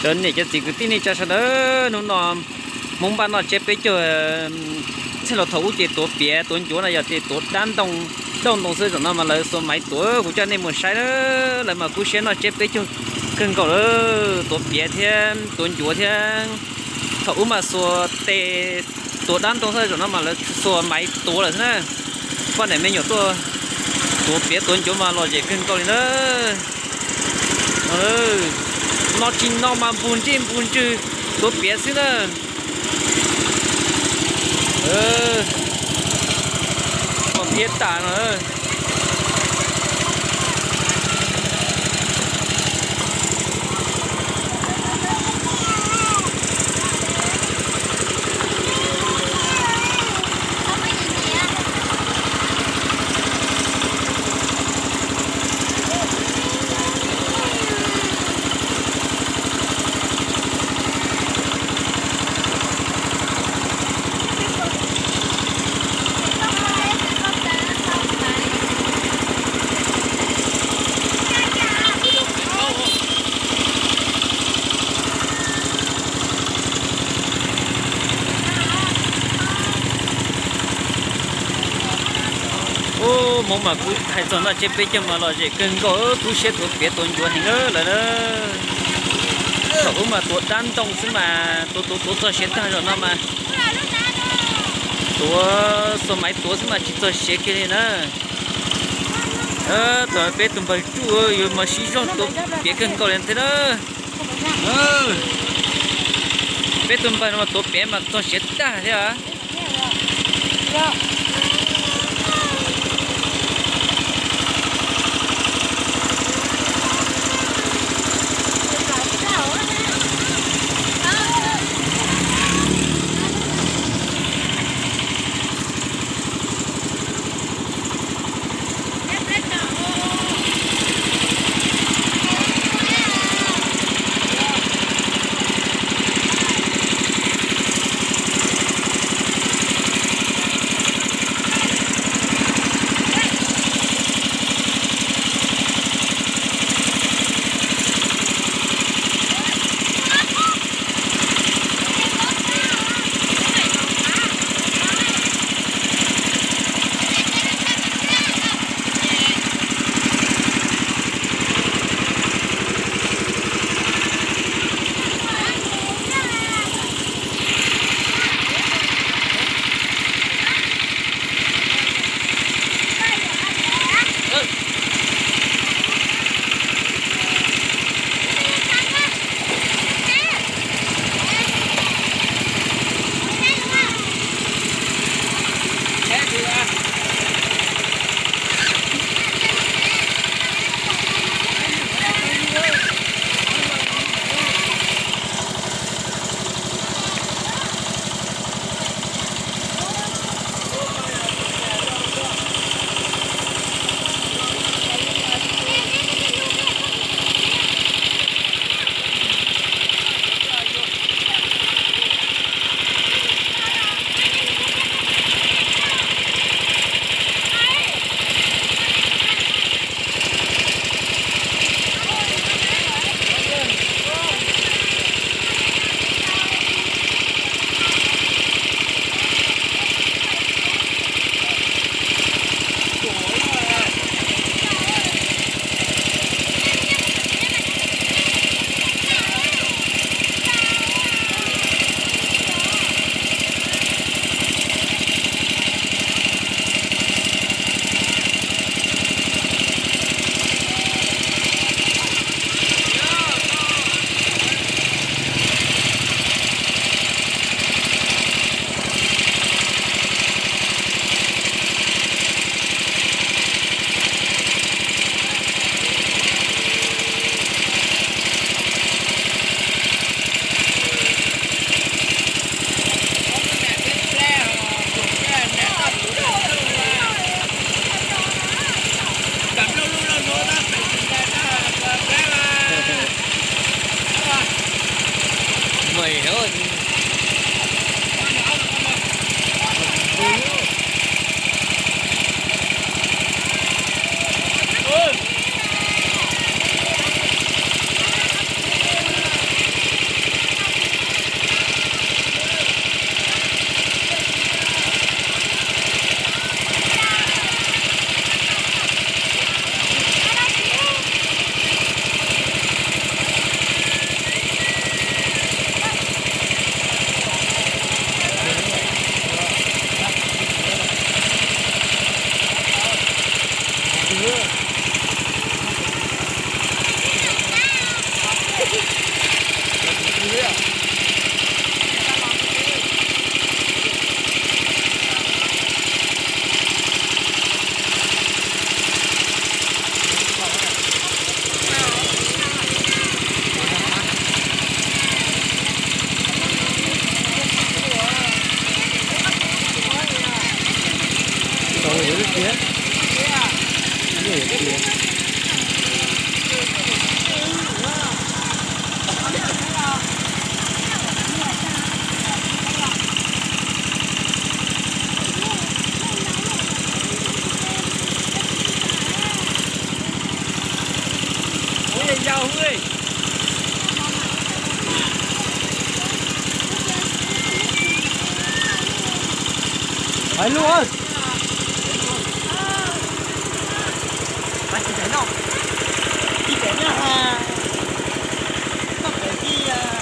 Cov niam cov txiv kwv tij neej tsa sawv daws, hnub no Hmoob npaj noj tsiab peb caug. Txij los thaum ub ces tuav piav tuav ncuav no yog ces tuav dab ntoo, dauj ntoo xwb, zaum no mas lawv xuas maiv tuav. Kuv coj nej mus saib na, lawv mas kub siab noj tsiab peb caug kawg nkaus lawm, tuav piav thiab tuav ncuav thiab. Thaum ub mas xuas tes tuav dab ntoo xwb, zaum no mas lawv xuas maiv tuav lawm xwb na. Poj niam me nyuam tuaj tuav piav tuav ncuav mas lom zem kawg nkaus li na. No tsis no mas npuj ntsej npuj ntswg tuav piav xwb na. Kom thiab tas no. Ub, Hmoob mas kuv hais txog noj tsiab peb caug mas lom zem kawg nkaus, kub siab tuav piav tuav ncuav heev lawm na. Thaum ub mas tuav dab ntoo xwb mas tuav tuav tuav txog siav tag, zaum no mas tuav xuas maiv tuav xwb mas tsis txog siav kiag li na. Thaum peb tus npawg Tsuj yuav mas sib zog tuav piav kawg nkaus li thiab na. Peb tus npawg no mas tuav piav mas txog siav tag thiab. Lub, tsis pem no, tsis pem no, toj pem kiag.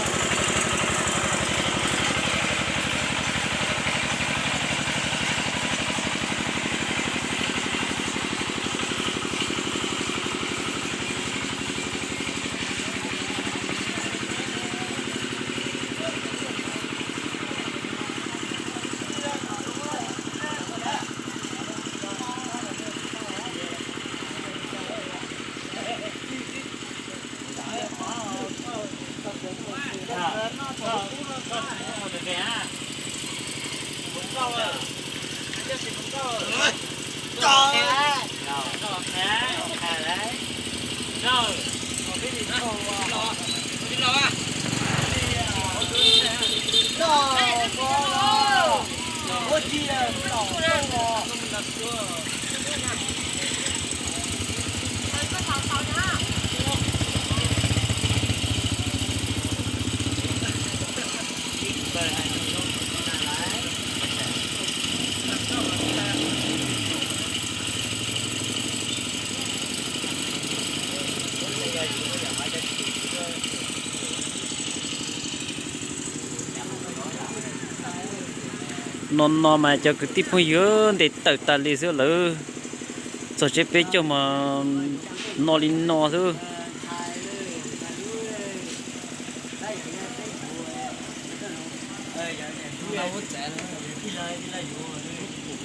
No no mas cov kwv tij phooj ywg ntes tawm tas li xwb lawm. Txog tsev peb caug mas no li no xwb.